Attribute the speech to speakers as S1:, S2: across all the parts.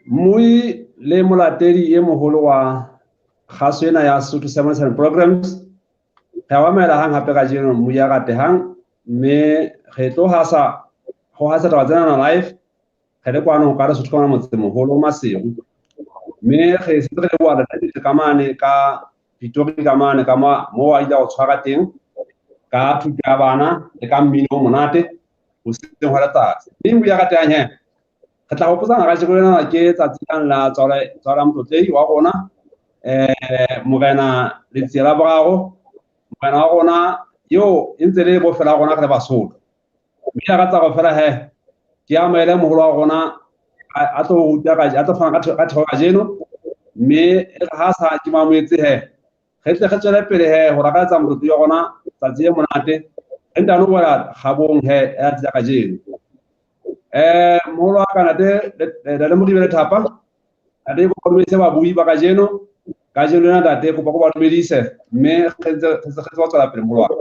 S1: Mmui le molatedi e moholo wa kgaso ena ya Sesotho Sermons and Programs, re a o amohela hang hape kajeno mmui ya ratehang, mme re tlo hasa ho hasa taba tsena live re le kwano ka Lesotho ka motsemoholo Maseru. Mme re setse re leboha Ntate ka mane ka Pitori ka mane ka mo a ile go tshwara teng ka thuto ya bana le ka mmino o monate hoseng hwa letsatsi. Mme mmui ya ratehang he, re tla hopotsana kajeno lena ke tsatsi lang la tswalo ya motlotlehi wa rona, Morena Letsie la Boraro, morena wa rona eo e ntse le bofela rona re le Basotho. Mme ya rata go fela he, ke amohele moholo wa rona a tlo ruta a tlo fana ka thero kajeno, mme ha sa ke mo amohetse he, re tle re tswele pele he ho rakaletsa motlotlehi wa rona tsatsi le monate, re ntano boela kgabong he ya tsatsi la kajeno. Moholo wa ka ntate Ntate Moribe Lethapa, ntate kopa dumedise babui ba kajeno. Kajeno lena ntate kopa ko ba dumedise, mme re ntse re tswela pele moholo wa ka.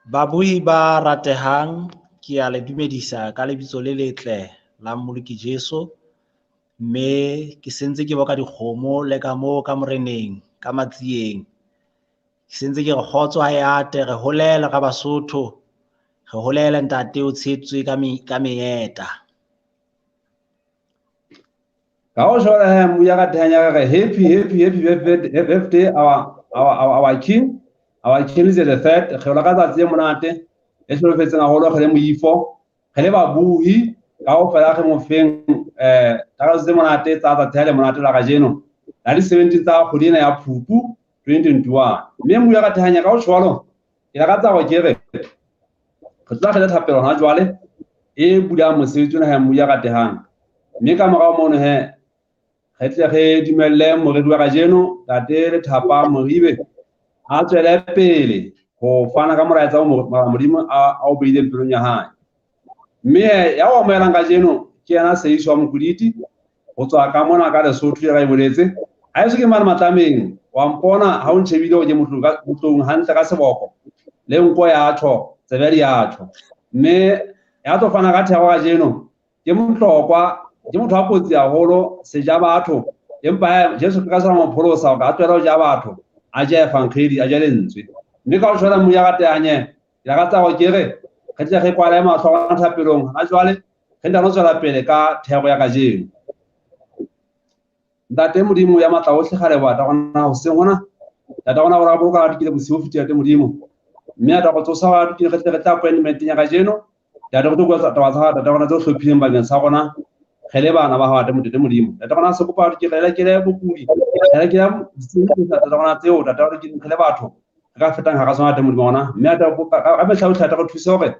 S2: Babui ba ratehang, ke a le dumedisa ka lebitso le letle la Mmoloki Jesu, mme ke sentse ke boka dikgomo le ka moo ka moreneng ka matsieng. Ke sentse ke re kgotso ha e ate, re holele ra Basotho, re holele ntate o tshetswe ka menyeta.
S1: Ka ho jwale he, mmui ya ratehang ya re happy, happy, happy birthday, our king, our king is the third. Re ola ka tsatsi le monate, le hlolofetseng haholo, re le moifo, re le babuhi, kaofela re mo feng, takatso tse monate tsa tsatsi ha le monate la kajeno, la di 17 tsa kgwedi ena ya Phupu 2021. Mme mmui ya ratehang ya ka ho jwalo, ke lakatsa hore ke re, re tla kgetha thapelo hona jwale, e bulang mosebetsi ona ha mmui ya ratehang. Mme ka morao mono he, re tle re dumelle moredi wa kajeno, Ntate Lethapa Moribe, a tswele pele ho fana ka molaetsa o Modimo a o beileng pelong ya hae. Mme ya o amohelang kajeno ke yena Seiso wa Mokoditi, ho tswa ka mona ka Lesotho ya ka e boletse. Ha eso ke mane Matlameng, wa mpona ha o ntjhebile hore ke motlong hantle ka seboko, le nko ya tjho, tsebe di ya tjho. Mme ya tlo fana ka thero kajeno ke mohlokwa, ke motho wa kotsi haholo, seja batho, empa Jesu Kreste a mo pholosa hore a tlohele ho ja batho, a je evanghedi, a je lentswe. Mme ka ho tshwana mmui ya ratehang he, ke lakatsa hore ke re, re tle re kwale mahlo a rona thapelong hona jwale, re ntano tswela pele ka thero ya kajeno. Ntate Modimo ya matla ohle, re a leboha ntate rona hoseng hona. Ntate rona o re boloka re dukile bosiu bo fetileng, Ntate Modimo. Mme a tla go tsosa wa dukile re tle re tla appointment-eng ya kajeno. Ntate re tlo bua taba tsa hao, ntate rona tse o hlophileng bakeng sa rona, re le bana ba hao, Ntate Modimo. Ntate rona se kopa ke re lekele bokudi, re lekele ntate rona tseo, ntate rona ke re le batho re ka fetang hara tsona, Ntate Modimo rona. Mme ntate ka mehla yohle ntate re thuse hore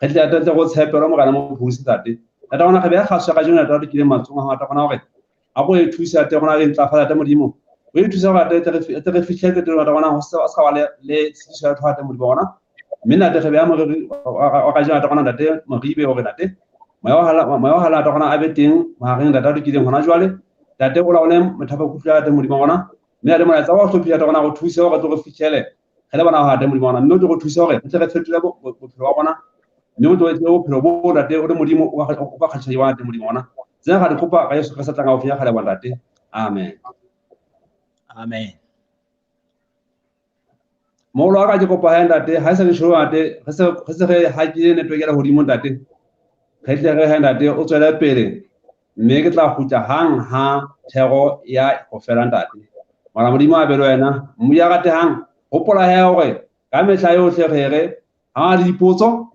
S1: re tle ntate re o tshepe re Morena Mopholosi, ntate. Ntate rona re beha kgaso ya kajeno, ntate re kileng matsohong a hao, ntate rona hore a ko e thuse, ntate rona re ntlafatse, Ntate Modimo. O e thuse hore ntate re tle re fihlele qetellong, ntate rona, ho se ka ba le tshitiso ya letho, Ntate Modimo rona. Mme ntate re beha moreri wa kajeno, ntate rona, Ntate Moribe, hore ntate moya wa hala, ntate rona, a be teng mahareng, ntate a lokileng hona jwale. Ntate o laole mothapo kutlwa, Ntate Modimo rona. Mme ntate molaetsa wa ho hlophisa, ntate rona, re thuse hore re tlo re fihlele re le bana ba Ntate Modimo rona. Mme o tlo re thuse hore re tle re fetole bophelo ba rona. Mme o tlo etse bophelo bo, ntate, o le Modimo, o ka kgatjha jwang, Ntate Modimo rona. Tsena ra di kopa ka Jesu Kreste tlang haufinya, re leboha, ntate. Amen.
S2: Amen.
S1: Moholo wa ka ke kopa he ntate, ha e sa le tjho ntate, re se re hakile network ya lehodimo ntate. Re tle re he ntate, o tswele pele, mme ke tla kgutla hang ha thero ya ho fela ntate. Mora Modimo a be le wena. Mmui ya ratehang, hopola he hore ka mehla yohle re re ha le dipotso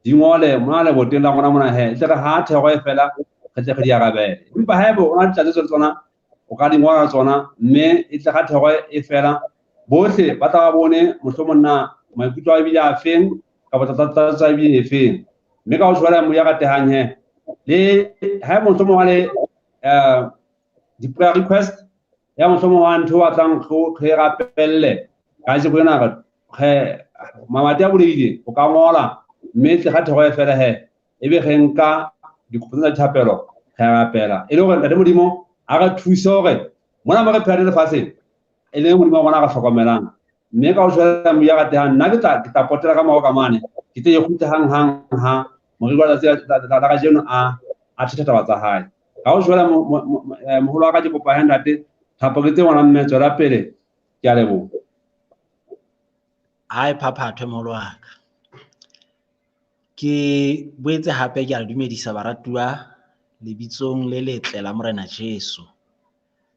S1: di ngole mona leboteng la rona mona he, e tle re ha thero e fela re tle re di arabele. Empa haeba o na le tlatsetso le tsona, o ka di ngola tsona, mme e tle ha thero e fela bohle ba tla ba bone mohlomong na maikutlo a ebile a feng kapa tlatsetso a ebile e feng. Mme ka ho tshwana mmui ya ratehang he, le ha mohlomong wa le di-prayer request ya mohlomong wa ntho o batlang re rapelle kajeko ena, re mamati a bulehile, o ka ngola, mme tle ga thero e fela he, ebe re nka dikopo tsa dithapelo re rapela, e le hore Ntate Modimo a re thuse hore mona mo re phela lefatsheng e le Modimo wa rona a re hlokomelang. Mme ka ho tshwana mmui ya ratehang, nna ke tla potela ka morao ka mane, ke tle ke kgutle hang hang ha moriri wa letsatsi la kajeno a a thetha taba tsa hae. Ka ho jwale moholo wa ka ke kopa he ntate thapo ke tse ngwana mme tswela pele, ke a leboha.
S2: Hae phaphathwe moholo wa ka. Ke boetse hape ke a le dumedisa baratuwa lebitsong le letle la Morena Jesu.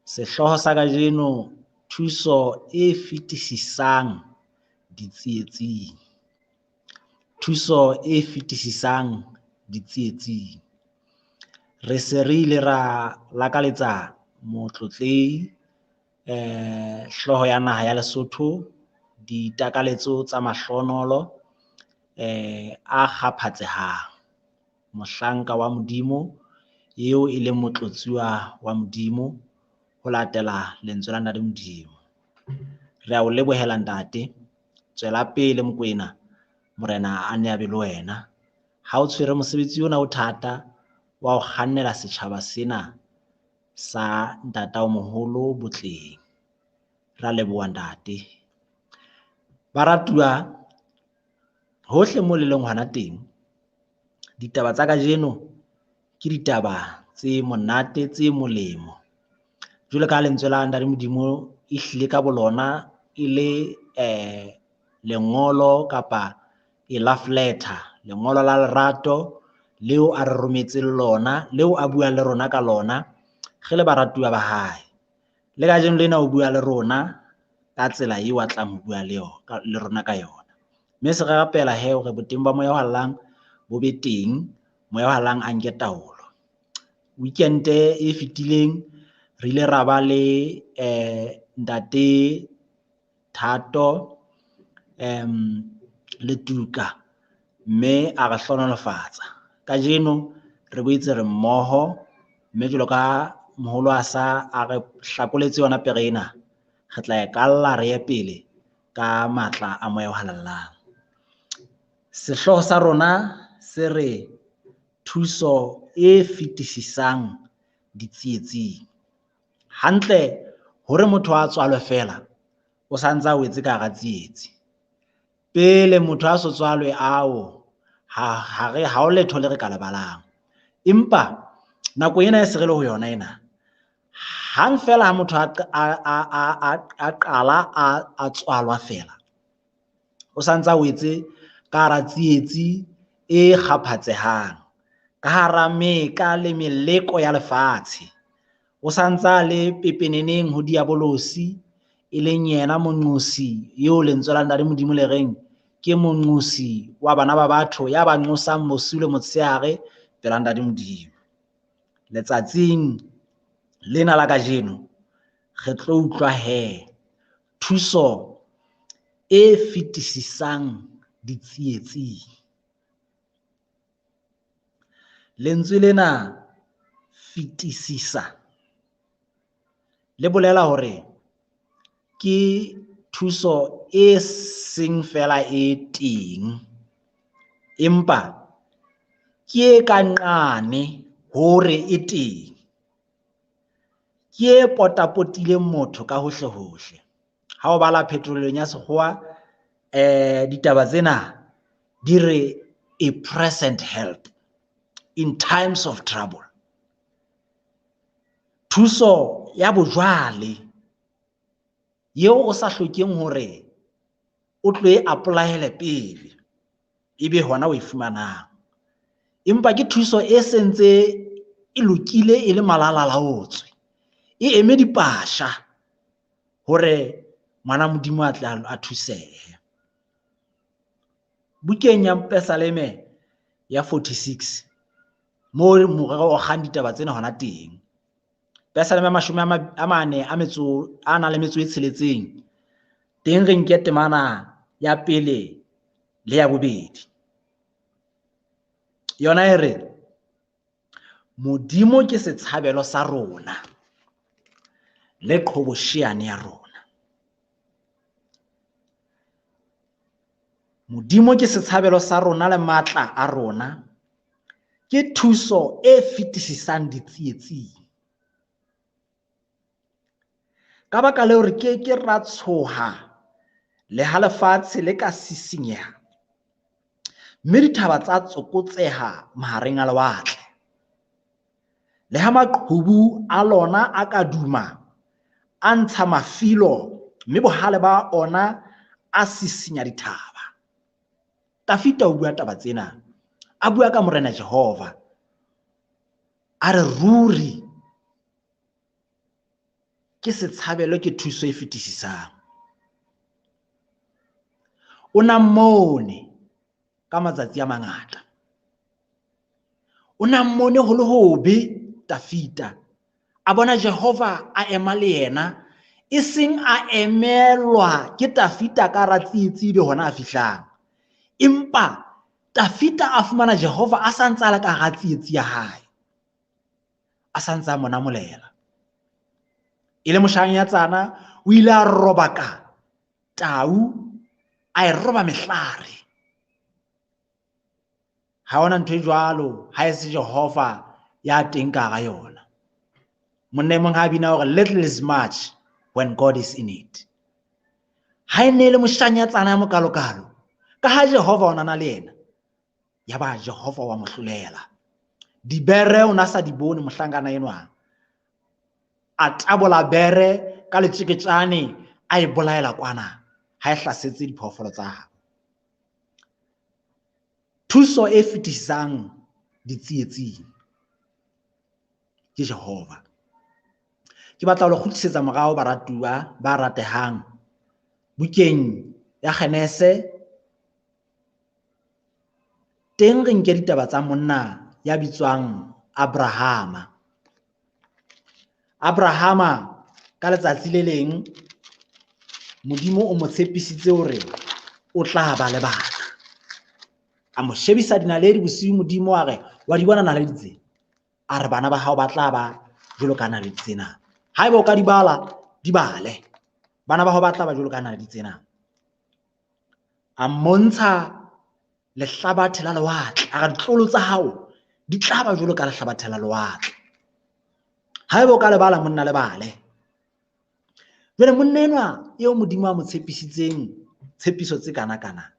S2: Sehlooho sa kajeno, thuso e fetisisang ditsietsing. Thuso e fetisisang ditsietsing. Re se re ile ra lakaletsa motlotlehi hlooho ya naha ya Lesotho ditakaletso tsa mahlonolo a kgaphatsehang. Mohlanka wa Modimo eo e leng motlotsuwa wa Modimo ho latela lentswe la Ntate Modimo. Re a o lebohela ntate, tswela pele Mokoena, Morena a nne a be le wena. Ha o tshwere mosebetsi ona o thata wa ho kgannela setjhaba sena sa ntatao moholo botleng. Ra leboha ntate. Baratuwa, hohle mo le leng hona teng, ditaba tsa kajeno ke ditaba tse monate tse molemo. Jwalo ka lentswe la Ntate Modimo e hlile ka bolona e le lengolo kapa e love letter, lengolo la lerato leo a re rometseng lona, leo a buang le rona ka lona, re le baratuwa ba hae. Le kajeno lena o bua le rona ka tsela eo a tlang ho bua le yona, le rona ka yona. Mme se re rapela he hore boteng ba moya o hallang bo be teng, moya o hallang a nke taolo. Weekend e fetileng re ile ra ba le ntate Thato le Tuka, mme a re hlohonolofatsa. Kajeno re boetse re mmoho, mme jwalo ka moholo a sa a re hlakoletse yona pere ena, re tla e kalla re ye pele ka matla a moya o halalelang. Sehlooho sa rona se re thuso e fetisisang ditsietsing. Hantle hore motho a tswalwe fela, o santse a wetse ka hara tsietsi. Pele motho a so tswalwe ao, ha ho letho le re ka lebalang. Empa nako ena e se re le ho yona ena, hang fela ha motho a qala a tswalwa fela, o santse a wetse ka hara tsietsi e kgaphatsehang, ka hara meka le meleko ya lefatshe. O santse a le pepeneneng ho diabolosi, e leng yena monqosi eo lentswe la Ntate Modimo le reng ke monqosi wa bana ba batho, ya ba nqosang bosiu le motshehare pela Ntate Modimo. Letsatsing lena la kajeno re tlo utlwa he thuso e fetisisang ditsietsing. Lentswe lena fetisisa le bolela hore ke thuso e seng fela e teng, empa ke e ka nqane hore e teng, ke e potapotileng motho ka hohle hohle. Ha o bala phetolelong ya sekgowa, ditaba tsena di re a present help in times of trouble. Thuso ya bojwale eo o sa hlokeng hore o tlo e apply-ele pele ebe hona o e fumanang, empa ke thuso e sentse e lokile e le malalalaotswe, e eme dipasha hore ngwana Modimo a tle a thusehe. Bukeng ya Pesaleme ya 46 moo morero o kgang ditaba tsena hona teng, Pesaleme ya mashome a mane a metso, a nang le metso e tsheletseng, teng re nke temana ya pele le ya bobedi. Yona e re, Modimo ke setshabelo sa rona le qhobosheane ya rona. Modimo ke setshabelo sa rona le matla a rona, ke thuso e fetisisang ditsietsing. Ka baka leo re ke ke ra tshoha le ha lefatshe le ka sisinyeha, mme dithaba tsa tsokotseha mahareng a lewatle. Le ha maqhubu a lona a ka duma, a ntsha mafilo, mme bohale ba ona a sisinya dithaba. Tafita o bua taba tsena, a bua ka Morena Jehova. A re ruri ke setshabelo, ke thuso e fetisisang. O na mmone ka matsatsi a mangata. O na mmone ho le hobe Tafita. A bona Jehova a ema le yena, e seng a emelwa ke Tafita ka hara tsietsi ebe hona a fihlang. Empa Tafita a fumana Jehova a sa ntse a le ka hara tsietsi ya hae, a sa ntse a mo namolela. E le moshanyana o ile a robaka tau, a e roba mehlare. Ha hona ntho e jwalo ha e se Jehova ya teng ka hara yona. Monna e mong ha bina hore little is much when God is in it. Ha e ne le moshanyana ya mokalokalo, ka ha Jehova o na le yena, ya ba Jehova wa mo hlolela. Dibere o na sa di bone mohlankana enwa. A tabola bere ka letjeketjane, a e bolaela kwana ha e hlasetse diphoofolo tsa hae. Thuso e fetisang ditsietsing ke Jehova. Ke batla ho le kgutlisetsa morao baratuwa ba ratehang bukeng ya Genese. Teng re nke ditaba tsa monna ya bitswang Abrahama. Abrahama ka letsatsi le leng Modimo o mo tshepisitse hore o tla ba le bana. A mo shebisa dinaledi bosiu, Modimo a re, wa di bona naledi tse? A re bana ba hao ba tla ba jwalo ka naledi tsena. Haeba o ka di bala, di bale. Bana ba hao ba tla ba jwalo ka naledi tsena. A mmontsha lehlabathe la lewatle. A re ditlolo tsa hao di tla ba jwalo ka lehlabathe la lewatle. Haeba o ka le bala, monna, le bale. Jwale monna enwa eo Modimo a mo tshepisitseng tshepiso tse kana kana,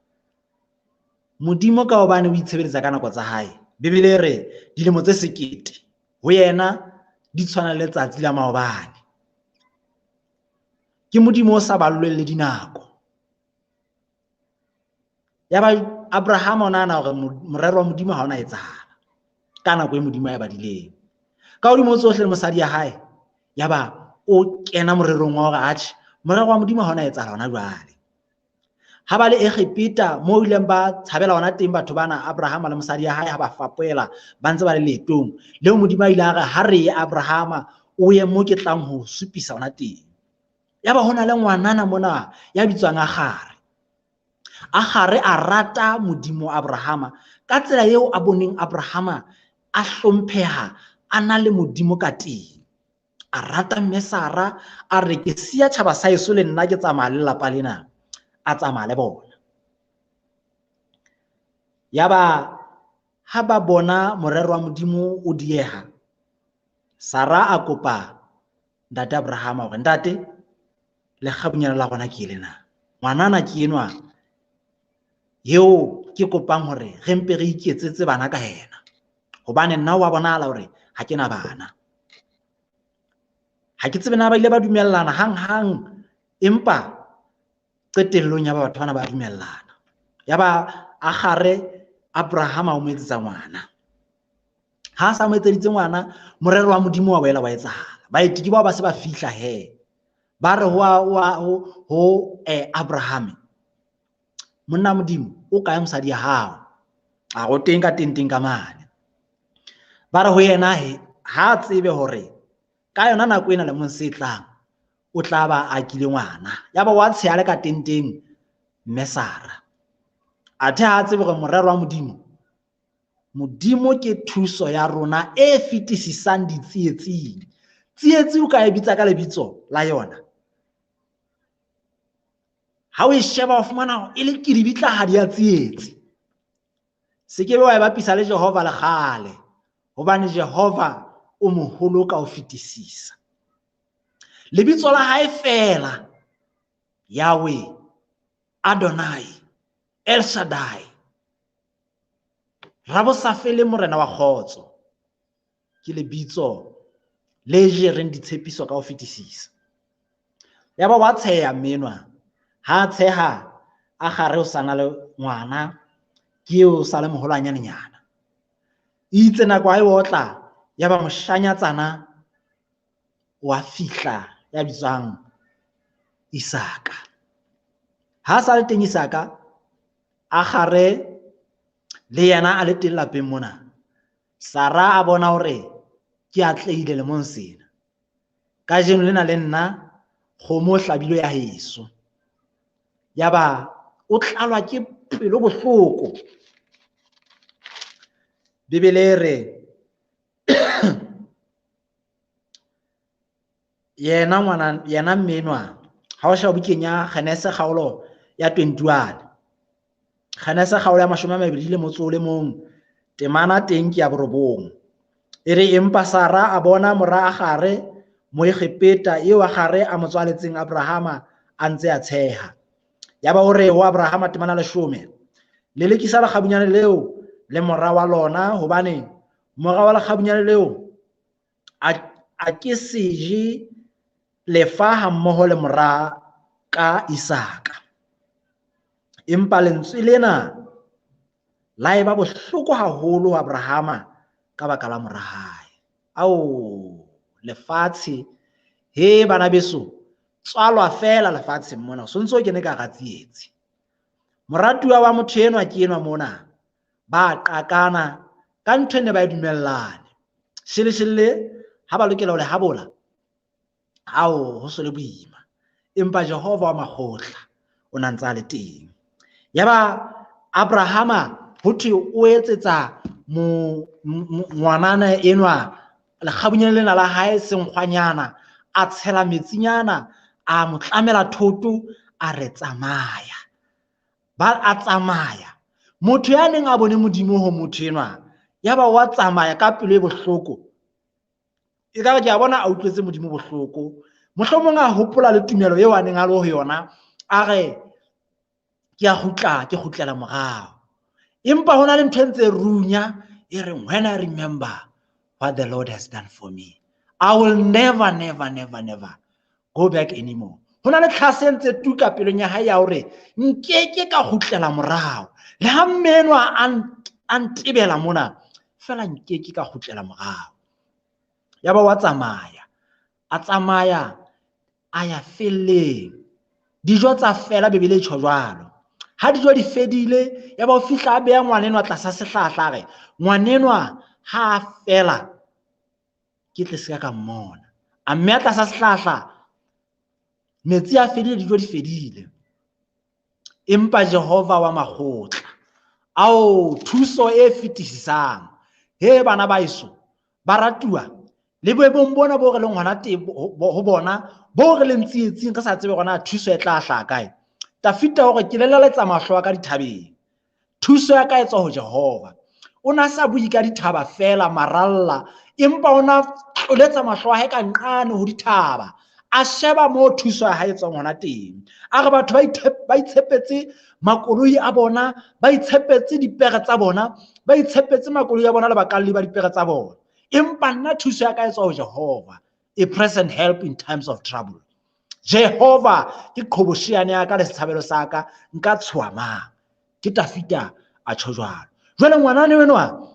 S2: Modimo ka hobane o itshebeletsa ka nako tsa hae, Bibele e re dilemo tse 1000 ho yena di tshwana le letsatsi la maobane. Ke Modimo o sa ballweng le dinako. Yaba Abrahama o nahana hore morero wa Modimo ha ona etsahala ka nako e Modimo a e badileng. Ka hodimo tsohle le mosadi ya hae, yaba o kena morerong wa hore atjhe, morero wa Modimo ha ona etsahala hona jwale. Ha ba le Egepeta moo ileng ba tshabela hona teng batho bana, Abrahama le mosadi ya hae ha ba fapoela ba ntse ba le leetong leo Modimo a ile a re ha re ye Abrahama o ye mo ke tlang ho supisa hona teng. Yaba hona le ngwanana mona ya bitswang Agare. Agare a rata Modimo Abrahama ka tsela eo a boneng Abrahama a hlompheha a na le Modimo ka teng. A rata mme Sara, a re ke siya tjhaba sa heso le nna ke tsamaya le lelapa lena. A tsamaya le bona. Yaba ha ba bona morero wa Modimo o dieha, Sara a kopa ntate Abrahama hore ntate lekgabunyana la rona ke lena, ngwanana ke enwa eo ke kopang hore re mpe re iketsetse bana ka yena, hobane nna wa bonahala hore ha ke na bana. Ha ke tsebe na ba ile ba dumellana hang-hang, empa qetellong ya ba batho bana ba dumellana. Ya ba Agare Abrahama o mo etsetsa ngwana. Ha sa mo etseditse ngwana, morero wa Modimo wa boela wa etsahala. Baeti ke bao ba se ba fihla he. Ba re ho Abraham, monna Modimo o kae mosadi ya hao? A go teng ka tenteng ka mane. Ba re ho yena he, ha tsebe hore ka yona nako ena lemong se tlang o tla ba a kile ngwana. Ya ba wa tsheha le ka tenteng mme Sara. Athe ha tsebe hore morero wa Modimo, Modimo ke thuso ya rona e fetisisang ditsietsing. Tsietsi o ka e bitsa ka lebitso la yona. Ha o e sheba o fumana e le kiribitlahadi ya tsietsi. Se ke be wa e bapisa le Jehova le kgale, hobane Jehova o moholo ka ho fetisisa. Lebitso la hae feela, Yahweh, Adonai, El Shaddai, Rabosafele, Morena wa kgotso. Ke lebitso le jereng ditshepiso ka ho fetisisa. Yaba wa tsheha mme enwa. Ha a tsheha, a gare o sana le ngwana, ke eo o sa le moholwanyanenyana. Itse nako ha e otla, yaba moshanyatsana wa fihla ya bitswang Isaka. Ha sa le teng Isaka, a gare le yena a le teng lapeng mona. Sara a bona hore ke atlehile lemong sena. Kajeno lena le nna kgomo o hlabilwe ya heso. Yaba o tlalwa ke pelo bohloko. Bibele e re yena ngwana, yena mme enwa, ha o sheba bukeng ya Genese kgaolo ya 21. Genese kgaolo ya 21, temana teng ke ya 9. E re empa Sara a bona mora Agare Moegepeta eo Agare a mo tswaletseng Abrahama a ntse a tsheha. Yaba o re ho Abrahama temana 10, lelekisa lekgabunyane leo le mora wa lona, hobane mora wa lekgabunyane leo a ke se je lefa ha mmoho le mora ka Isaka. Empa lentswe lena la eba bohloko haholo ho Abrahama ka baka la mora hae. Ao, lefatshe, he bana beso, tswalwa fela lefatsheng mona, o sontso o kene ka hara tsietsi. Moratuwa wa motho enwa ke enwa mona, ba qakana ka ntho e ne ba e dumellane. Shele-shele ha ba lokela ho le habola, ao, ho so le boima. Empa Jehova wa makgotla o na ntse a le teng. Yaba Abrahama ho thwe o etsetsa ngwanana enwa lekgabunyane lena la hae senkgwanyana, a tshela metsinyana, a mo tlamela thoto, a re tsamaya. Ba a tsamaya. Motho ya neng a bone Modimo ho motho enwa, yaba wa tsamaya ka pelo e bohloko. Ekare ke a bona a utlwetse Modimo bohloko. Mohlomong a hopola le tumelo eo a neng a le ho yona, a re ke a kgutla, ke kgutlela morao. Empa hona le ntho e ntse runya e reng, when I remember what the Lord has done for me, I will never, never, never, never go back anymore. Hona le tlhase e ntse tuka pelong ya hae ya hore nkeke ka kgutlela morao. Le ha mme enwa a ntebela mona, fela nkeke ka kgutlela morao. Yaba wa tsamaya, a tsamaya a ya felleng. Dijo tsa fela, Bibele e tjho jwalo. Ha dijo di fedile, yaba o fihla a beha ngwanenwa tlasa sehlahla, a re ngwanenwa ha a fela ke tle se ka mmona. A mmeha tlasa sehlahla, metsi a fedile, dijo di fedile. Empa Jehova wa makgotla, ao thuso e fetisisang. He bana ba heso, baratuwa, le boemong bona bo re leng hona teng, ho bona, bo re leng tsietsing, re sa tsebe hore na thuso e tla hlaha kae. Tafita o re, ke lelaletsa mahlo a ka dithabeng. Thuso ya ka e tswa ho Jehova. O na sa bue ka dithaba fela, maralla, empa o na tloletsa mahlo a hae ka nqane ho dithaba. A sheba moo thuso ya hae e tswang hona teng. A re batho ba itshepetse makoloi a bona, ba itshepetse dipere tsa bona, ba itshepetse makoloi a bona le bakalli ba dipere tsa bona. Empa nna thuso ya ka e tswa ho Jehova, a present help in times of trouble. Jehova ke qhobosheane ya ka le setshabelo sa ka, nka tshoha mang? Ke Tafita a tjho jwalo. Jwale ngwanana enwa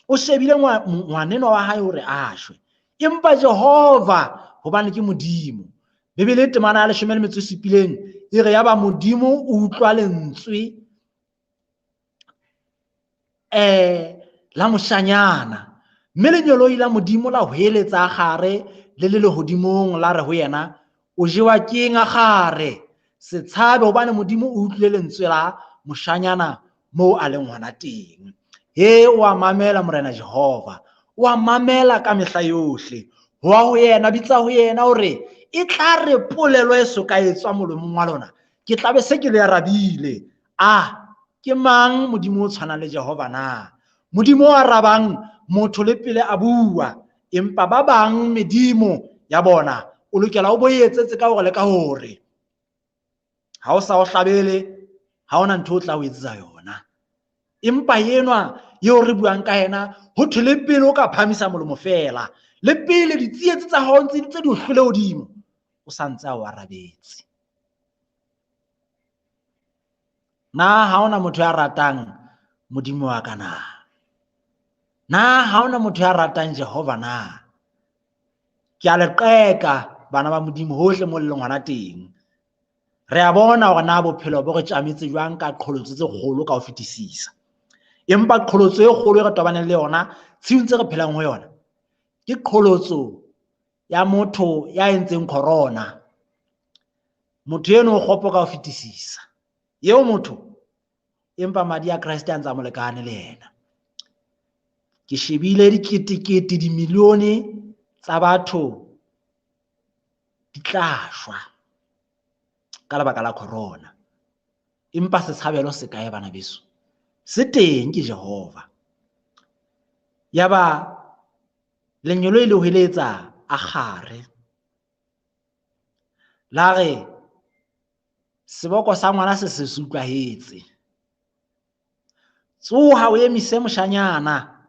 S2: o shebile ngwanenwa wa hae hore a shwe. Empa Jehova, hobane ke Modimo. Bibele temana ya 17 e re yaba Modimo o utlwa lentswe la moshanyana. Mme lengeloi la Modimo la hweletsa Agare le le lehodimong la re ho yena, o jewa ke eng Agare? Se tshabe, hobane Modimo o utlwile lentswe la moshanyana moo a leng hona teng. He, o a mamela Morena Jehova, o a mamela ka mehla yohle. Ho wa ho yena, bitsa ho yena hore e tla re polelo e soka e tswa molomong wa lona, ke tla be se ke le arabile. A ke mang Modimo o tshwanang le Jehova na? Modimo o arabang motho le pele a bua, empa ba bang medimo ya bona o lokela o bo etsetse ka hore le ka hore. Ha o sa o hlabele, ha hona ntho o tla o etsetsa yona. Empa enwa eo re buang ka yena, ho thwe le pele o ka phahamisa molomo feela, le pele ditsietsi tsa hao ntse di o hlwele hodimo, o sa ntse a o arabetse. Na ha hona motho ya ratang Modimo wa ka na? Na ha hona motho ya ratang Jehova na? Ke a le qeka bana ba Modimo hohle mo le leng hona teng. Re a bona hore na bophelo bo re tjametse jwang ka qholotso tse kgolo ka ho fetisisa. Empa qholotso e kgolo e re tobaneng le yona tshiung tse re phelang ho yona ke qholotso ya motho ya entseng corona. Motho eno o kgopo ka ho fetisisa. Eo motho, empa madi a Kreste a ntse a mo lekane le yena. Ke shebile diketekete, dimilione tsa batho di tla shwa ka lebaka la corona. Empa setshabelo se kae bana beso? Se teng ke Jehova. Yaba lengeloi le hweletsa Agare. La re seboko sa ngwana se se utlwahetse. Tsoha o emise moshanyana,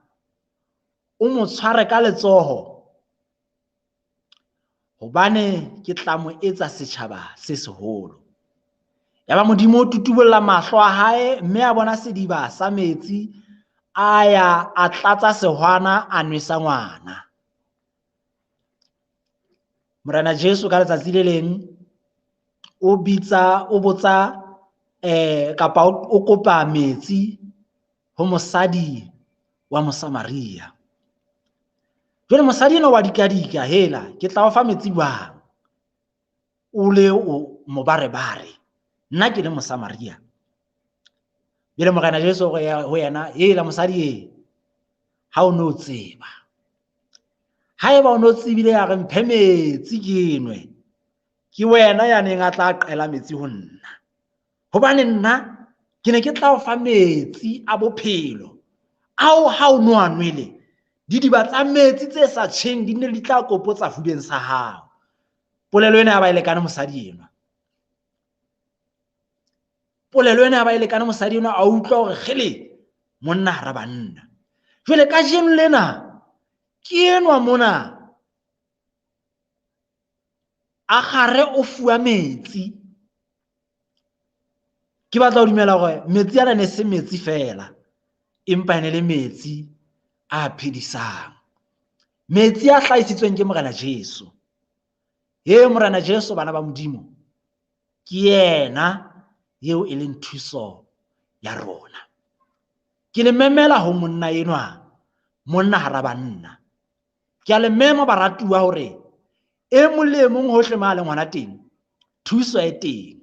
S2: o mo tshware ka letsoho, hobane ke tla mo etsa setjhaba se seholo. Yaba Modimo o tutubolla mahlo a hae, mme a bona sediba sa metsi, a ya a tlatsa sehwana, a nwesa ngwana. Morena Jesu ka letsatsi le leng o bitsa, o botsa, kapa o kopa metsi ho mosadi wa Mosamaria. Jwale mosadi enwa wa dikadika, hela ke tla o fa metsi jwang? O le o mobarebare, nna ke le Mosamaria. Jwale Morena Jesu o re ho yena, hela mosadi e, ha o no tseba. Haeba o no tsebile ya re mphe metsi ke nwe, ke wena ya neng a tla qela metsi ho nna. Hobane nna ke ne ke tla o fa metsi a bophelo, ao ha o no a nwele, didiba tsa metsi tse sa tjheng di ne di tla kopotsa fubeng sa hao. Polelo ena ya ba e lekane mosadi enwa. Polelo ena ya ba e lekane mosadi enwa, a utlwa hore kgele monna hara banna. Jwale kajeno lena ke enwa mona Agare o fuwa metsi. Ke batla ho dumela hore metsi ana ne se metsi feela, empa e ne le metsi a phedisang. Metsi a hlahisitsweng ke Morena Jesu. He Morena Jesu bana ba Modimo, ke yena eo e leng thuso ya rona. Ke le memela ho monna enwa, monna hara banna. Ke a le mema baratuwa hore e mong le e mong hohle ma leng hona teng, thuso e teng.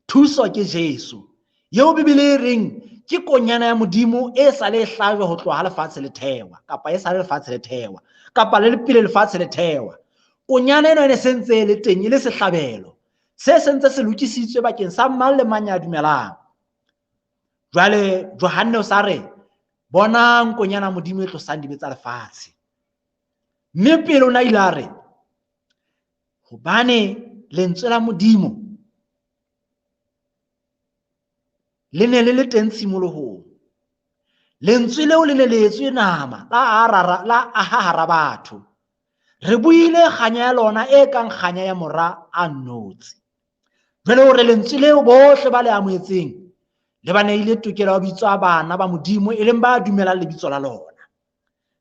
S2: Thuso ke Jesu, eo Bibele e reng ke konyana ya Modimo e sa le hlajwa ho tloha ha lefatshe le thewa, kapa e sa le lefatshe le thewa, kapa le pele lefatshe le thewa. Konyana ena e ne sentse e le teng, e le sehlabelo se sentse se lokisitswe bakeng sa mang le mang ya dumelang. Jwale Johanne o sa re, bonang konyana Modimo e tlosang dibe tsa lefatshe. Mme pele o na ile a re, hobane lentswe la Modimo le ne le le teng tshimolohong. Lentswe leo le ne le etswe nama, la aha hara batho. Re buile kganya ya lona e kang kganya ya mora a nnotshi. Jwale hore lentswe leo bohle ba le amohetseng le ba neile tokelo ya ho bitswa bana ba Modimo, e leng ba dumelang lebitso la lona.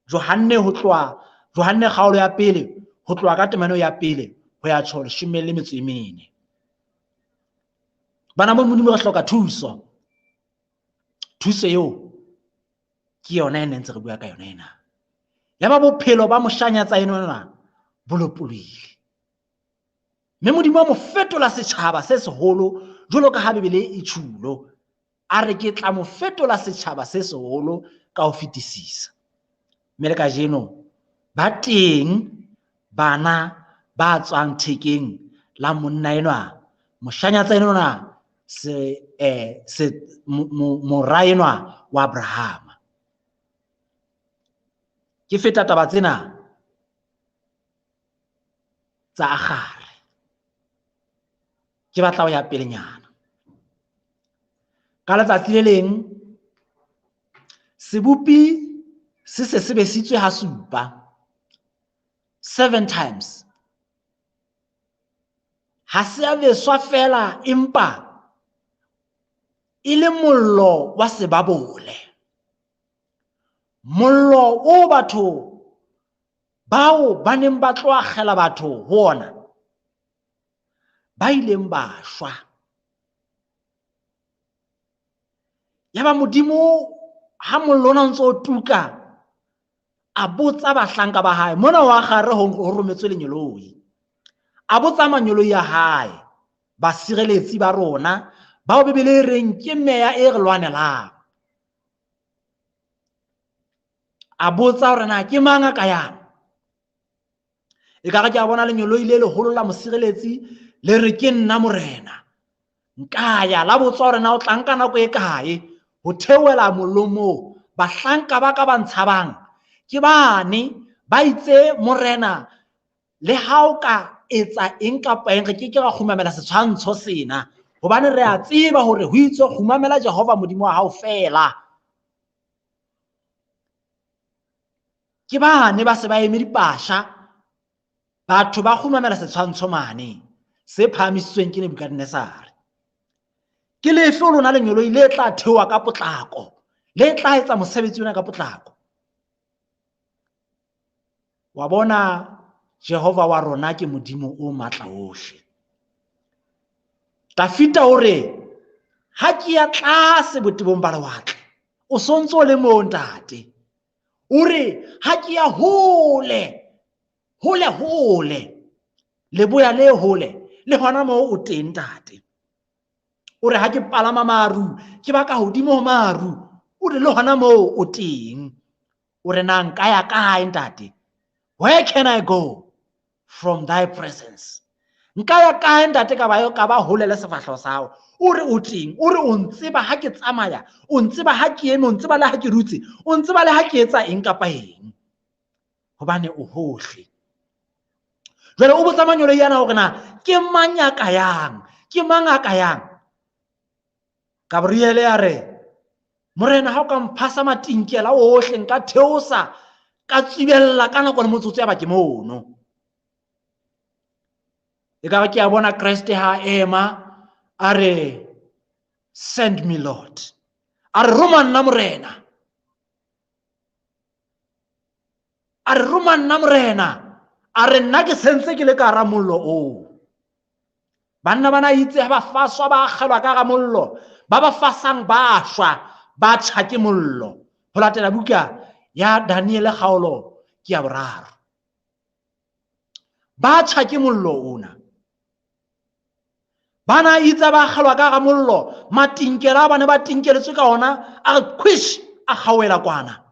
S2: Johanne ho tloha Johanne kgaolo ya pele, ho tloha ka temana ya pele ho ya tjho 14. Bana ba Modimo re hloka thuso. Thuso eo ke yona e ntse re bua ka yona ena. Yaba bophelo ba moshanyatsa enwa bo lopolohile. Mme Modimo a mo fetola setjhaba se seholo jwalo ka ha Bibele e tjhulo. A re ke tla mo fetola setjhaba se seholo ka ho fetisisa. Mme le kajeno ba teng bana ba tswang thekeng la monna enwa, moshanyatsa enwa, mora enwa wa Abrahama. Ke feta taba tsena tsa Agare. Ke batla ho ya pelenyana. Ka letsatsi le leng Sebopi se se se besitswe ha supa, 7 times. Ha se a beswa feela, empa e le mollo wa sebabole. Mollo o batho bao ba neng ba tlo akgela batho ho ona ba ileng ba shwa. Yaba Modimo ha mollo ona o ntso o tuka, a botsa bahlanka ba hae, mona wa gare ho rometswe lenyoloi, a botsa manyoloi a hae, basireletsi ba rona bao Bibele e reng ke meya e re lwanelang. A botsa hore na ke mang a ka yang. Ekare ke a bona lenyoloi le leholo la mosireletsi le re ke nna morena, nka ya. La botsa hore na o tla nka nako e kae ho theohela mollong moo. Bahlanka ba ka ba ntshabang ke bane ba itse morena, le ha o ka etsa eng kapa eng re ke ke ra kgumamela setshwantsho sena, hobane re a tseba hore ho itswe kgumamela Jehova Modimo wa hao feela. Ke bane ba se ba eme dipasha, batho ba kgumamela setshwantsho mane se phahamisitsweng ke Nebukadnezare. Ke lefe ho lona lenyoloi le tla theoha ka potlako, le tla etsa mosebetsi ona ka potlako? Wa bona, Jehova wa rona ke Modimo o matla ohle. Dafita o re, ha ke ya tlase botebong ba lewatle, o sontso o le moo ntate. O re, ha ke ya hole, hole, hole, leboya le hole, le hona moo o teng ntate. O re, ha ke palama maru, ke ba ka hodimo ho maru, o re le hona moo o teng. O re, na nka ya kae ntate? Where can I go from thy presence? Nka ya kae ntate ka ba ka ba hole le sefahleho sa hao? O re o teng, o re o ntseba ha ke tsamaya, o ntseba ha ke eme, o ntseba le ha ke dutse, o ntseba le ha ke etsa eng kapa eng, hobane o hohle. Jwale o botsa manyoloi ana hore na ke mang ya ka yang, ke mang a ka yang. Gabriele a re, morena, ha o ka mphasa matinkela ohle, nka theosa ka tswibella ka nako le motsotso ya ba ke mono. Ekare ke a bona Kreste ha ema a re, send me Lord. A re, roma nna morena. A re, roma nna morena. A re, nna ke sentse ke le ka hara mollo oo. Banna bana itse ha ba faswa ba akgelwa ka hara mollo, ba ba fasang ba shwa, ba tjha ke mollo. Ho latela buka ya Daniele kgaolo ke ya boraro. Ba tjha ke mollo ona. Bana itse ba akgelwa ka hara mollo, matinkela a bane ba tinkeletswe ka ona, a re quish, a kgaohela kwana.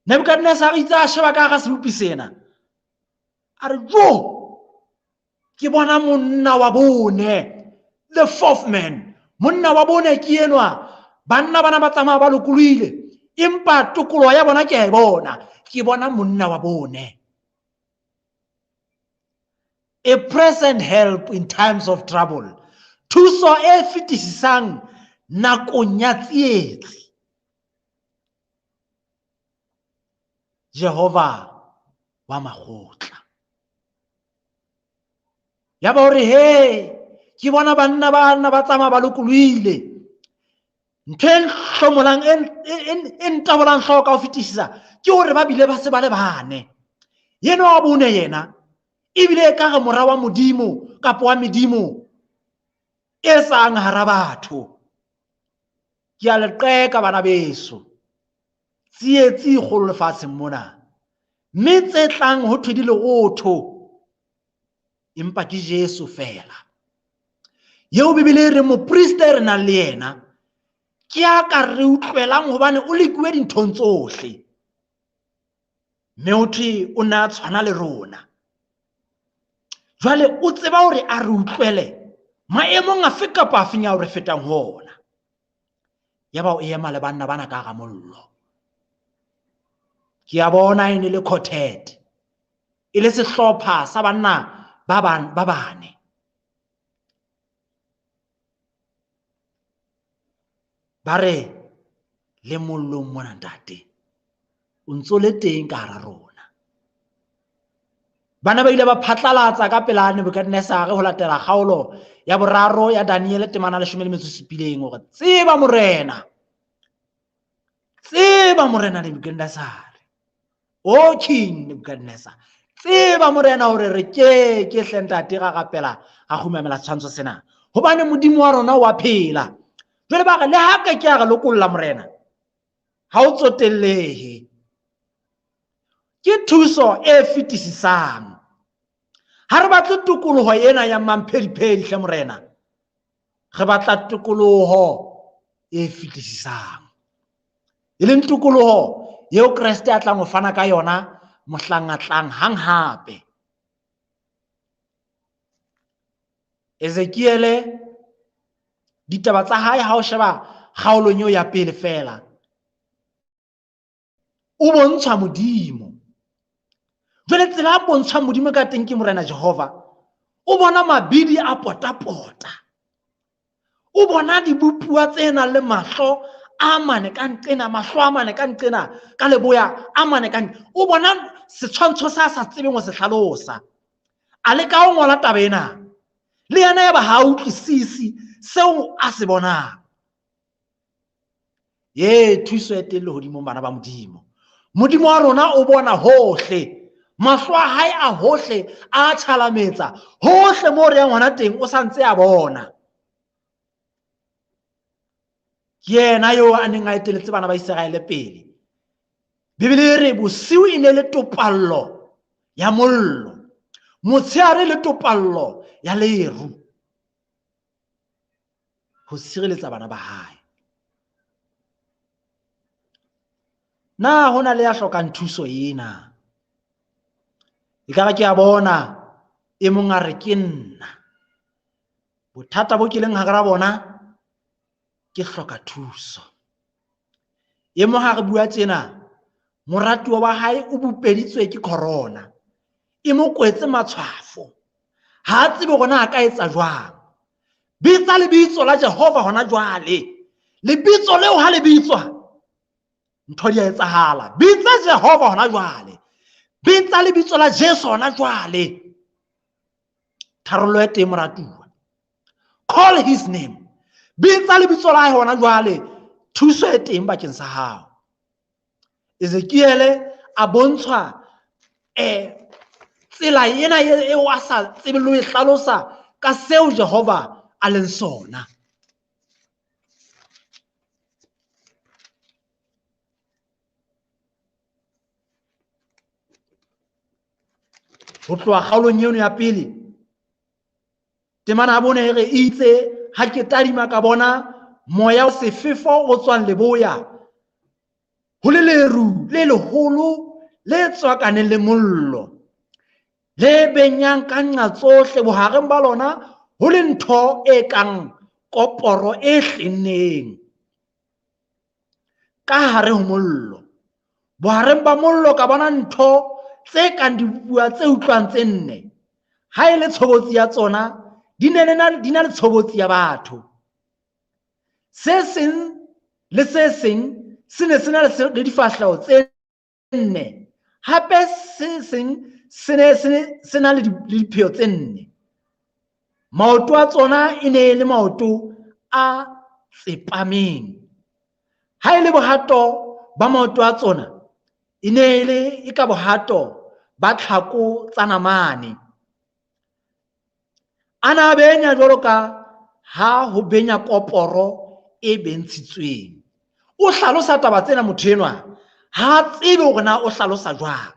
S2: Nebukadnezar itse a sheba ka hara sebopi sena, a re, jo, ke bona monna wa bone, the fourth man. Monna wa bone ke enwa. Banna bana ba tsamaya ba lokolohile, empa tokoloho ya bona ke a e bona. Ke bona monna wa bone. A present help in times of trouble. Thuso e fetisisang nakong ya tsietsi. Jehova wa makgotla. Ya ba hore, he, ke bona banna ba nna ba tsamaya ba lokolohile. Ntho e hlomolang, e ntabolang hlooho ka ho fetisisa ke hore ba bile ba se ba le bane. Yena wa bone yena ebile e ka re mora wa Modimo kapa wa medimo e sang hara batho. Ke a le qeka bana beso, tsietsi e kgolo lefatsheng mona, mme tse tlang ho thwe di lerotho, empa ke Jesu feela. Eo Bibele e reng moprista e re nang le yena ke a ka re utlwelang hobane o lekuwe dinthong tsohle, mme ho thwe o ne a tshwana le rona. Jwale o tseba hore a re utlwele maemong afe kapa afeng ao re fetang ho ona. Yaba o ema le banna bana ka hara mollo. Ke a bona e ne le quartet, e le sehlopha sa banna ba bane. Ba re, Le mollong mona ntate, o ntso le teng ka hara rona. Bana ba ile ba phatlalatsa ka pela Nebukadnezare ho latela kgaolo ya boraro ya Daniele temana 17 hore tseba morena. Tseba morena Nebukadnezare. O King Nebukadnezar. Tseba morena hore re ke ke hle ntate ra rapela ra kgumamela setshwantsho sena. Hobane Modimo wa rona wa phela. Jwale ba re le ha ke ke a re lokolla morena, ha o tsotellehe. Ke thuso e fetisisang. Ha re batle tokoloho ena ya mamphediphedi hle morena. Re batla tokoloho e fetisisang. E leng tokoloho eo Kreste a tlang ho fana ka yona mohlang a tlang hang hape. Ezekiele ditaba tsa hae ha o sheba kgaolong eo ya pele fela, o bontshwa Modimo. Jwale tsela a bontshwang Modimo ka teng ke Morena Jehova. O bona mabidi a potapota. O bona dibopuwa tse nang le mahlo a mane ka nqena, mahlo a mane ka nqena, ka leboya a mane ka nqena. O bona setshwantsho sa sa tsebeng ho se hlalosa. A leka ho ngola taba ena. Le yena ya ba ha utlwisisi seo a se bonang. Ye thuso e teng lehodimong bana ba Modimo. Modimo wa rona o bona hohle. Mahlo a hae a hohle a tjhalametsa. Hohle moo re yang hona teng o sa ntse a bona. Ke yena eo a neng a eteletse bana ba Iseraele pele. Bibele e re bosiu e ne le topallo ya mollo, motshehare le topallo ya leru ho sireletsa bana ba hae. Na ho na le ya hlokang thuso ena? Ekare ke a bona e mong a re ke nna. Bothata bo ke leng hara bona ke hloka thuso. E mong ha re bua tjena, moratuwa wa hae o bupeditswe ke corona. E mo kwetse matshwafo. Ha a tsebe hore na a ka etsa jwang. Bitsa lebitso la Jehova hona jwale. Lebitso leo ha le bitswa, ntho di a etsahala. Bitsa Jehova hona jwale. Bitsa lebitso la Jesu hona jwale. Tharollo e teng moratuwa. Call his name. Bitsa lebitso la hae hona jwale. Thuso e teng bakeng sa hao. Ezekiele a bontshwa tsela ena eo a sa tsebeng le ho e hlalosa ka seo Jehova a leng sona. Ho tloha kgaolong eno ya pele, temana ya bone e re itse ha ke tadima ka bona moya o sefefo o tswang leboya, ho le leru le leholo le tswakaneng le mollo, le benyang ka nqa tsohle, bohareng ba lona ho le ntho e kang koporo e hlenneng ka hare ho mollo. Bohareng ba mollo ka bona ntho tse kang dibopuwa tse utlwang tse nne. Ha e le tshobotsi ya tsona, di ne le na, di na le tshobotsi ya batho. Se seng le se seng se ne se na le le difahleho tse nne. Hape se seng se ne se, se na le le dipheo tse nne. Maoto a tsona e ne e le maoto a tsepameng. Ha e le bohato ba maoto a tsona, e ne e le e ka bohato ba tlhako tsa namane. A na benya jwalo ka ha ho benya koporo e bentshitsweng. O hlalosa taba tsena motho enwa, ha a tsebe hore na o hlalosa jwang.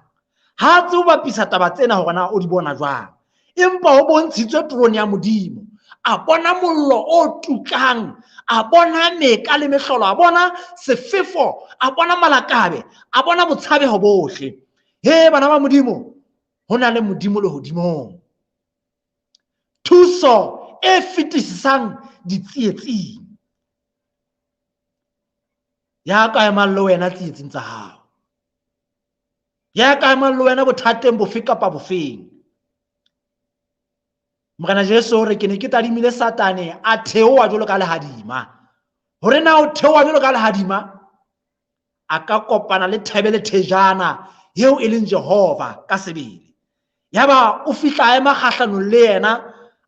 S2: Ha a tsebe ho bapisa taba tsena hore na o di bona jwang. Empa o bontshitswe terone ya Modimo. A bona mollo o tukang, a bona meka le mehlolo, a bona sefefo, a bona malakabe, a bona botshabeho bohle. He bana ba Modimo, ho na le Modimo lehodimong. Thuso e fetisisang ditsietsing. Ya ka emang le wena tsietsing tsa hao. Ya ka emang le wena bothateng bofe kapa bofeng. Morena Jesu o re ke ne ke tadimile Satane a theoha jwalo ka lehadima. Hore na o theoha jwalo ka lehadima? a ka kopana le thebe le thejana eo e leng Jehova ka sebele. Yaba o fihla a ema kgahlanong le yena,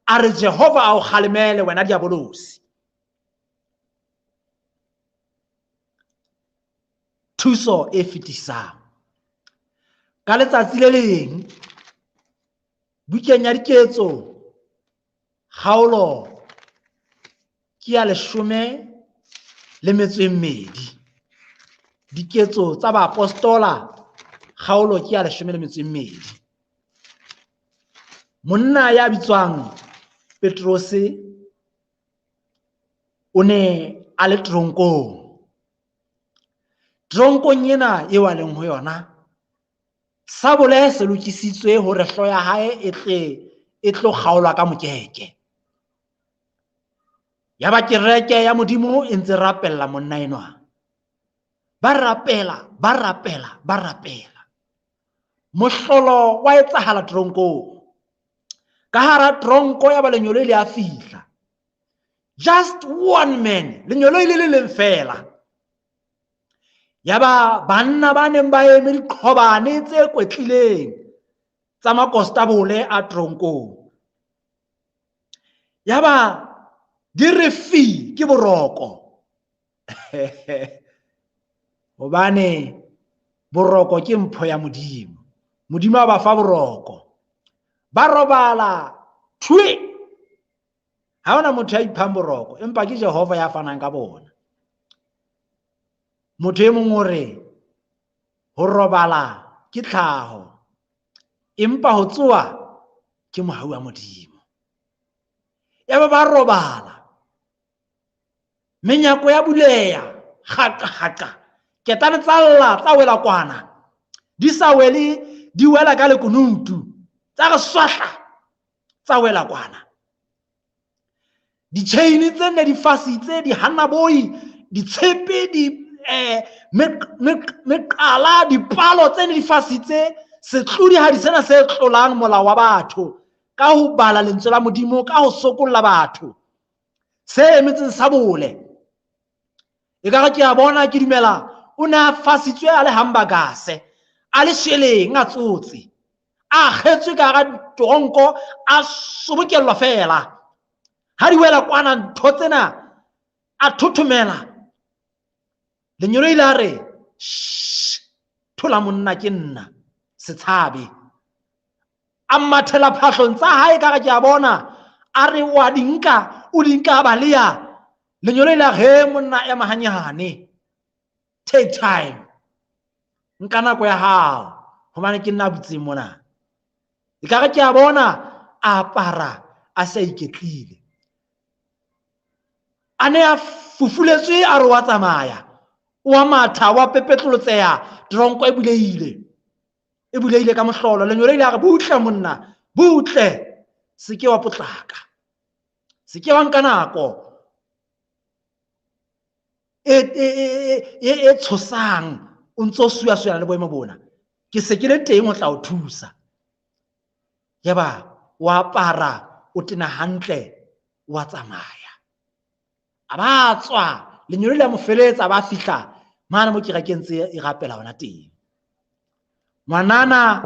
S2: a re Jehova a o kgalemele wena diabolosi. Thuso e fetisang. Ka letsatsi le leng, bukeng ya Diketso, kgaolo ke ya 12. Diketso tsa baapostola, kgaolo ke ya 12. Monna ya bitswang Petrose o ne a le teronkong. Teronkong ena eo a leng ho yona, sabole se lokisitswe hore hlooho ya hae e tle e tlo kgaolwa ka mokeke. Yaba kereke ya Modimo e ntse rapella monna enwa. Ba rapela, ba rapela, ba rapela. Mohlolo wa etsahala teronkong. Ka hara teronko ya ba lenyoloi le a fihla. Just one man, lenyoloi le le leng fela. Yaba banna ba neng ba eme diqhobane tse kwetlileng tsa makostabole a teronkong. Yaba di re fi ke boroko. Hobane boroko ke mpho ya Modimo. Modimo a ba fa boroko. Ba robala thwe. Ha hona motho ya iphang boroko, empa ke Jehova ya fanang ka bona. Motho e mong o re ho robala ke tlhaho, empa ho tsoha ke mohau wa Modimo. Yaba ba robala, menyako ya buleha, kgaqa kgaqa, ketane tsa lla tsa wela kwana, di sa wele di wela ka lekunutu, tsa re swahla tsa wela kwana. Di-chain tse nne di fasitse, di hanaboi, ditshepe, di meqala, dipalo tse nne di fasitse, setlodi ha di sena se tlolang molao wa batho ka ho bala lentswe la Modimo, ka ho sokolla batho, se emetseng sabole. Ekare ke a bona, ke dumela o ne a fasitswe a le hamburgase, a le sheleng, a tsotse, a kgetswe ka hara toronko, a sobokellwa fela. Ha di wela kwana ntho tsena, a thothomela. Lenyoloi la re, shh, thola monna ke nna, se tshabe. A mathela phahlong tsa hae ka re ke a bona, a re wa di nka, o di nka a baleha. Lenyoloi la re, monna ema hanyane, take time, nka nako ya hao, hobane ke nna a butseng mona. Ekare ke a bona, a apara a se a iketlile. A ne a fufuletswe, a re wa tsamaya, wa matha, wa pepetlolotseha, teronko e bulehile, e bulehile ka mohlolo. Lenyoloi la re, butle monna, butle, se ke wa potlaka, se ke wa nka nako e tshosang, o ntso suya-suyana le boemo bona. Ke se ke le teng ho tla o thusa. Yaba wa apara, o tena hantle, wa tsamaya. A ba tswa, lenyoloi la mo feletsa, ba fihla mane mo kerekeng tse e rapela hona teng. Ngwanana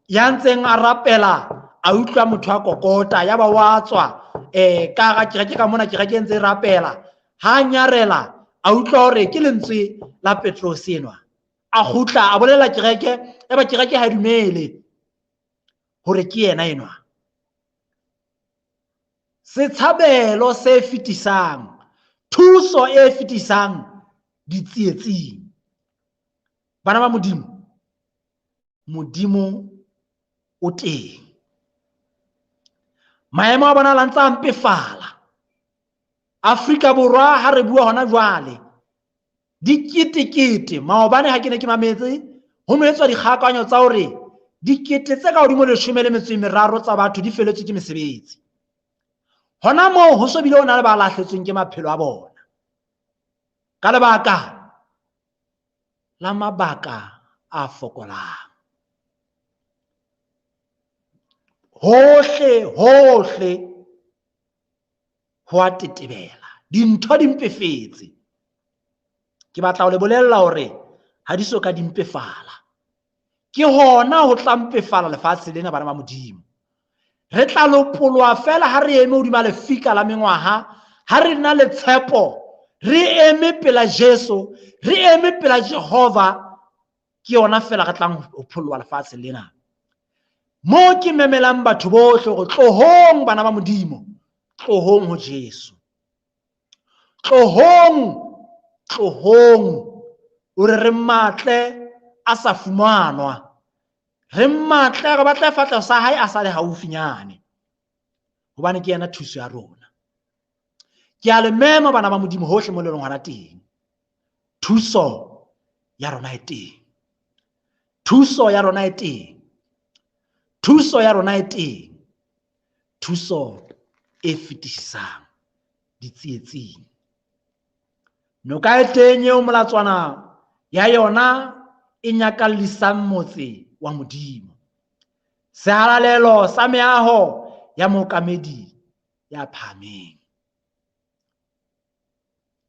S2: ya ntseng a rapela, a utlwa motho a kokota, yaba wa tswa, ka hara kereke ka mona, kereke e ntse e rapela. Ha nyarela, a utlwa hore ke lentswe la Petrose enwa. A kgutla, a bolela kereke, yaba kereke ha e dumele hore ke yena enwa. Setshabelo se fetisang, thuso e fetisang ditsietsing. Bana ba Modimo, Modimo o teng. Maemo a bona a ntse a mpefala. Afrika Borwa ha re bua hona jwale, diketekete, maobane ha ke ne ke mametse, ho no etswa dikgakanyo tsa hore dikete tse ka hodimo 13 tsa batho di feletswe ke mesebetsi. Hona moo ho so bile ho na le ba lahletsweng ke maphelo a bona ka lebaka la mabaka a fokolang. Hohle, hohle ho a tetebela, dintho di mpefetse. Ke batla ho le bolella hore ha di so ka di mpefala. Ke hona ho tla mpefala lefatshe lena, bana ba Modimo. Re tla lopolwa fela ha re eme hodima lefika la mengwaha, ha re na le tshepo, re eme pela Jesu, re eme pela Jehova, ke yona fela re tlang ho pholoha lefatshe lena. Mo ke memelang batho bohle hore tlohong bana ba Modimo, tlohong ho Jesu. Tlohong, tlohong, hore re matle a sa fumanwa. Re matle re batle fahleho sa hae a sa le haufinyane, hobane ke yena thuso ya rona. Ke a le mema bana ba Modimo hohle mo le leng hona teng. Thuso ya rona e teng. Thuso ya rona e teng. Thuso ya rona e teng. Thuso e fetisisang ditsietsing. Noka e teng eo molatswana ya yona e nyakallisang motse wa Modimo. Sehalalelo sa meaho ya mookamedi ya phahameng.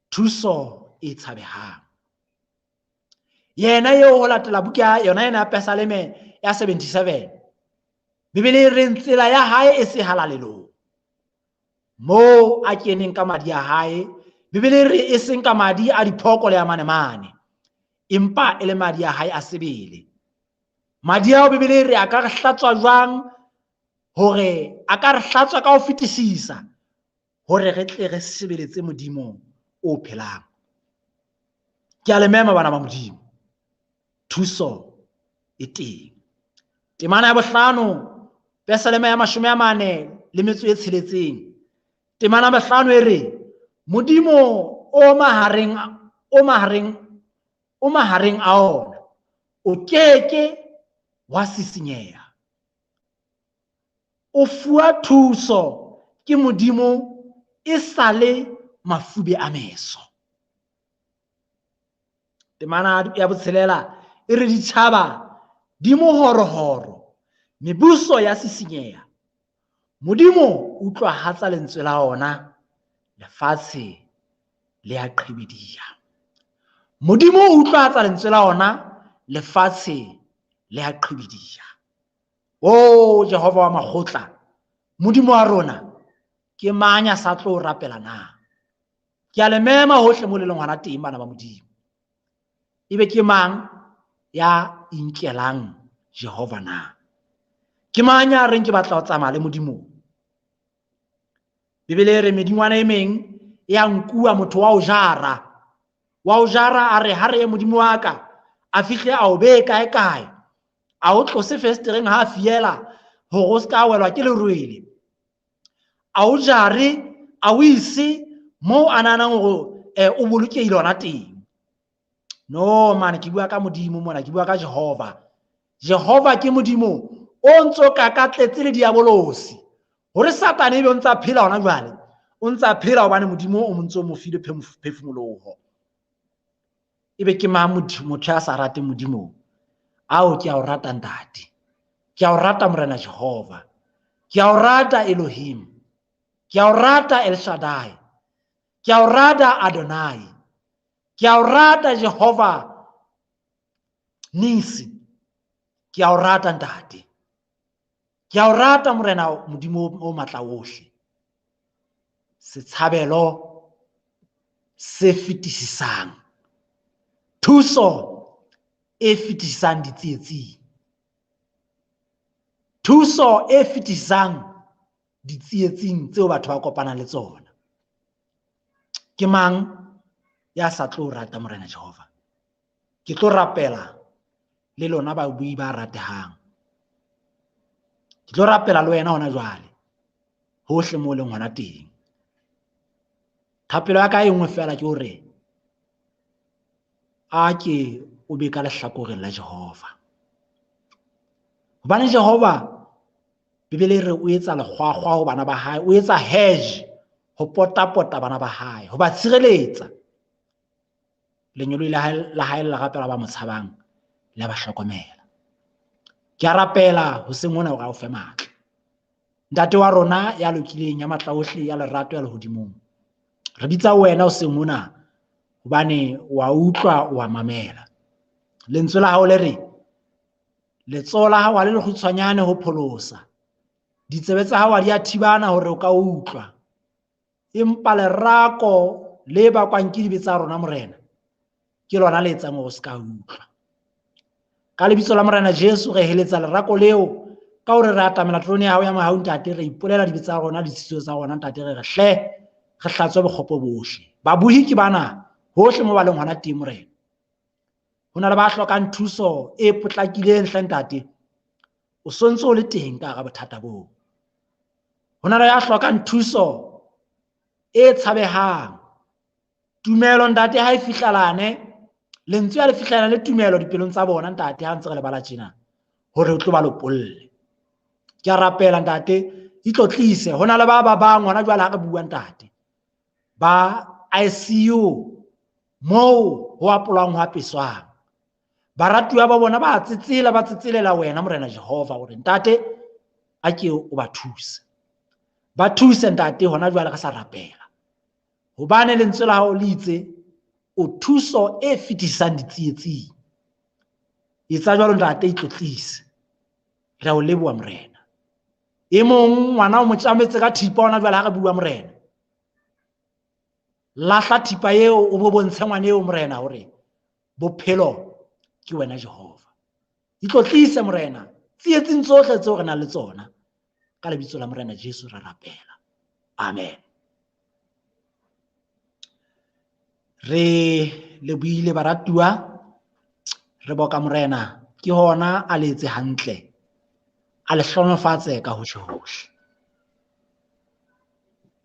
S2: Thuso e tshabehang. Yena eo ho latela buka yona ena ya Pesaleme ya 77. Bibele e reng tsela ya hae e sehalalelong. Moo a keneng ka madi a hae, Bibele e re e seng ka madi a diphooko le a manemane, empa e le madi a hae a sebele. Madi ao Bibele e re a ka re hlatswa jwang, hore a ka re hlatswa ka ho fetisisa, hore re tle re sebeletse Modimo o phelang. Ke a le mema bana ba Modimo, thuso e teng. Temana ya bohlano, Pesaleme ya 46. Temana ya bohlano e re, Modimo o mahareng, o mahareng, o mahareng a ona, o keke wa sisinyeha. O fuwa thuso ke Modimo e sa le mafube a meso. Temana ya botshelela e re ditjhaba di mohorohoro, mebuso ya sisinyeha. Modimo utlwahatsa lentswe la ona, lefatshe le a qhibidiha. Modimo utlwahatsa lentswe la ona, lefatshe le a qhibidiha. O Jehova wa makgotla, Modimo wa rona, ke mang ya sa tlo rapela na? Ke a le mema hohle mo le leng hona teng, bana ba Modimo. Ebe ke mang ya inkelang Jehova na? Ke mang ya reng ke batla ho tsamaya le Modimo? Bibele e re medingwana e meng e a nkuwa motho wa o jara. Wa o jara a re ha re ye Modimo wa ka, a fihle a o beye kae kae. A o tlose festereng ha a fiela hore o ska welwa ke lerwele. A o jare, a o ise moo a nahanang hore o bolokehile hona teng. No man, ke bua ka Modimo mona, ke bua ka Jehova. Jehova ke Modimo o ntso kakatletse le diabolosi. Hore Satane ebe o ntsa phela hona jwale, o ntsa phela hobane Modimo o ntso mo file phefumoloho. Ebe ke mang motho ya sa rateng Modimo? Ao, ke a o rata Ntate. Ke a o rata Morena Jehova. Ke a o rata Elohim. Ke a o rata El Shaddai. Ke a o rata Adonai. Ke a o rata Jehova Nisi. Ke a o rata Ntate. Ke a o rata Morena Modimo o matla ohle. Setshabelo se fetisisang. Thuso e fetisisang ditsietsing. Thuso e fetisisang ditsietsing tseo batho ba kopanang le tsona. Ke mang ya sa tlo rata Morena Jehova? Ke tlo rapela le lona babui ba ratehang. Ke tlo rapela le wena hona jwale, hohle moo leng hona teng. Thapelo ya ka e nngwe fela ke hore a ke o be ka lehlakoreng la Jehova. Hobane Jehova, Bibele e re o etsa lekgwakgwa ho bana ba hae, o etsa hedge ho potapota bana ba hae, ho ba tshireletsa. Lengeloi la hae le rapela ba mo tshabang, le ba hlokomela. Ke a rapela hoseng hona hore a o fe matla. Ntate wa rona ya lokileng, ya matla ohle, ya lerato, ya lehodimong, re bitsa wena hoseng hona Hobane wa utlwa wa mamela. Lentswe la hao le re letsoho la hao ha le lekgutshwanyane ho pholosa. Ditsebe tsa hao ha di a thibana hore o ka utlwa. Empa lerako le bakwang ke dibe tsa rona Morena ke lona le etsang hore o se ka utlwa. Ka lebitso la Morena Jesu re heletsa lerako leo ka hore re atamela terone ya hao ya mohau Ntate, re ipolela dibe tsa rona le ditshitiso tsa rona Ntate, re re hle re hlatswe bokgopo bohle. Babohi ke bana hohle mo ba leng hona teng Morena. Ho na le ba hlokang thuso e potlakileng hle Ntate, o sontse o le teng ka hara bothata boo. Ho na le ya hlokang thuso e tshabehang. Tumelo Ntate ha e fihlalane, lentswe ha le fihlana le tumelo dipelong tsa bona Ntate ha ntse re le bala tjena hore o tlo ba lopolle. Ke a rapela Ntate, itlotlise. Ho na le ba ba bang hona jwale ha re bua Ntate ba ICU moo ho apolwang ho apeswang. Baratuwa ba bona ba tsetsela, ba tsetselela wena Morena Jehova hore Ntate a ke o ba thuse. Ba thuse Ntate hona jwale re sa rapela. Hobane lentswe la hao le itse o thuso e fetisang ditsietsing. Etsa jwalo Ntate, itlotlise. Re a o leboha Morena. E mong ngwana o mo tjametse ka thipa hona jwale ha re bua Morena. Lahla thipa eo o bo bontshe ngwana eo Morena hore bophelo ke wena Jehova. Itlotlise Morena tsietsing tsohle tseo re nang le tsona. Ka lebitso la Morena Jesu re rapela. Amen. Re le buile baratuwa, re boka Morena ke hona a le etse hantle, a le hlonofatse ka hohle hohle.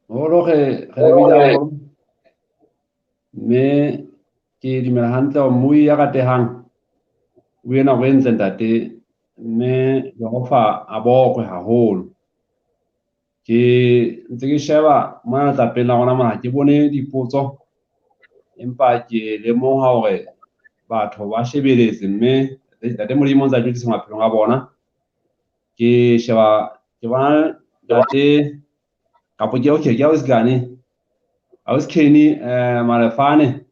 S1: Holo re re lebile haholo, mme ke dumela hantle hore mmui ya ratehang o ena nako e ntle ntate, mme Jehova a bokwe haholo. Ke ntse ke sheba mona letlapeng la rona mona, ke bone dipotso, empa ke lemoha hore batho ba shebeletse mme ntate Modimo o ntse a tjwetsisa maphelong a bona. Ke sheba ke bona ntate kapo ke okay ke ausi Kane, ausi Kenny Malefane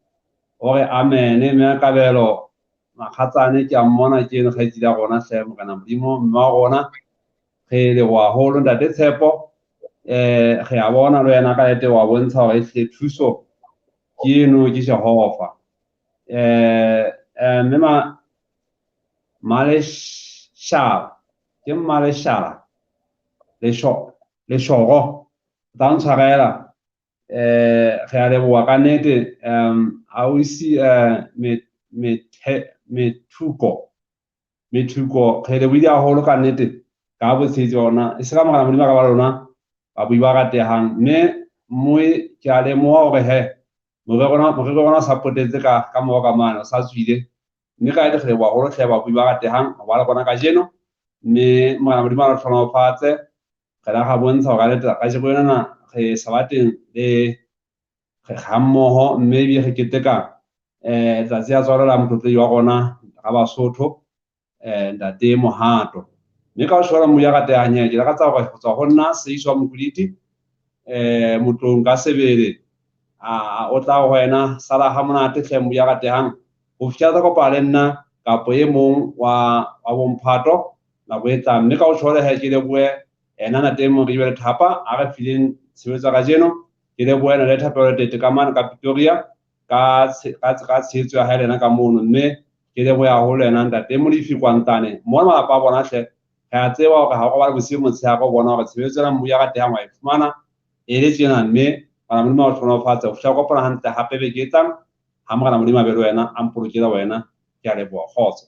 S1: o re amen, mme Kabelo Makgatsane ke a mmona ke eno kgaitsedi ya rona hle Morena Modimo mme wa rona re leboha haholo ntate Tshepo. Re a bona le wena ka nnete wa bontsha hore ehlile thuso ke eno ke Jehova. Mme Maleshala ke Maleshala Leshoro tla ntshwarela. Re a leboha ka nnete. Ausi Methuko re lebohile haholo ka nnete ka botshehetsi ba rona. E se ka Morena Modimo a ka ba lona babui ba ratehang, mme mmui ke a lemoha hore he morero rona o sa potetse ka morao ka mane, o sa tswile. Mme ka nnete re leboha haholo hle babui ba ratehang ho ba le rona kajeno, mme Morena Modimo a re hlohonolofatse. Re la ra bontsha hore ka nnete kajeko enana re sabateng le re ha mmoho, mme ebile re keteka letsatsi la tswalo la motlotlehi wa rona ra Basotho ntate Mohato. Mme ka ho tjho mmui ya ratehang he, ke lakatsa hore ho tswa ho nna Seiso wa Mokwiliti motlong ka sebele o tla ho wena sala ha monate hle mmui ya ratehang ho fihlela tla kopana le nna kapo e mong wa bomphato nako e tlang. Mme ka ho tjho he ke lebohe ena ntate Moribe Lethapa a re fileng tshebeletso ya kajeno. Ke lebohe ena le Thapelo Tete ka mane ka Pretoria ka tshehetso ya hae le ena ka mono, mme ke lebohe haholo ena ntate Molefi Kwantane mona malapa a bona hle. Re a tseba hore ha o robale bosiu motshehare o bona hore tshebeletso ena mmui ya ratehang wa e fumana e le tjena, mme Morena Modimo a o hlohonolofatse ho fihla kopana hantle hape beke e tlang. Ha Morena Modimo a be le wena, a mpolokele wena. Ke a leboha. Kgotso.